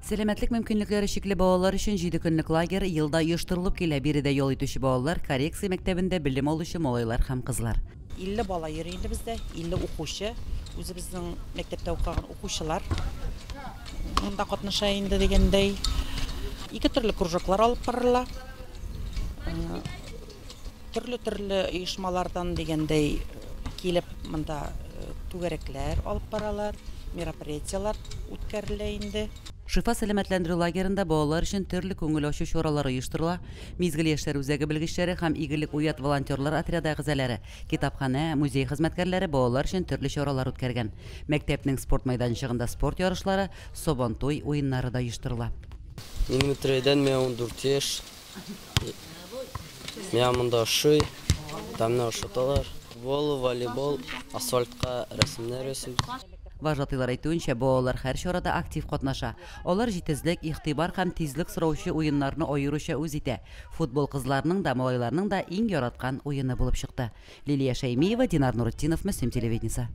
Сәламәтлек мөмкинлекләре чикле балалар өчен 7 көнлек лагерь елда оештырылып килә. Биредә ял итүче балалар коррекция мәктәбендә белем алучы малайлар һәм кызлар. 50 бала йөри инде бездә, 50 укучы, үзебезнең мәктәптә укыган укучылар монда катнаша инде дигәндәй. Ике төрле кружоклар алып барыла. Төрле-төрле оешмалардан дигәндәй килеп монда түгәрәкләр алып баралар, мероприятиеләр үткәрелә инде. Шифа сәламәтләндерү лагерында балалар өчен төрле күңел ачу чаралары оештырыла. Мизгел яшьләр үзәге белгечләре һәм Игелек уят волонтерлар отряды әгъзалары, китапханә, музей хезмәткәрләре балалар өчен төрле чаралар үткәргән. Мәктәпнең спорт мәйданчыгында спорт ярышлары, Сабантуй уеннары да оештырыла. Мин Метрәйдән, миңа 14 яшь. Миңа монда ошый, тәмле ашаталар. Футбол, волейбол, асфальтка рәсемнәр ясыйбыз. Вожатыйлар әйтүенчә, балалар һәр чарада актив катнаша. Алар җитезлек, игътибар һәм тизлек сораучы уеннарны аеруча үз итә. Футбол кызларның да, малайларның да иң яраткан уены булып чыкты. Лилия Шәймиева, Динар Нуретдинов, Мөслим телевидениесе.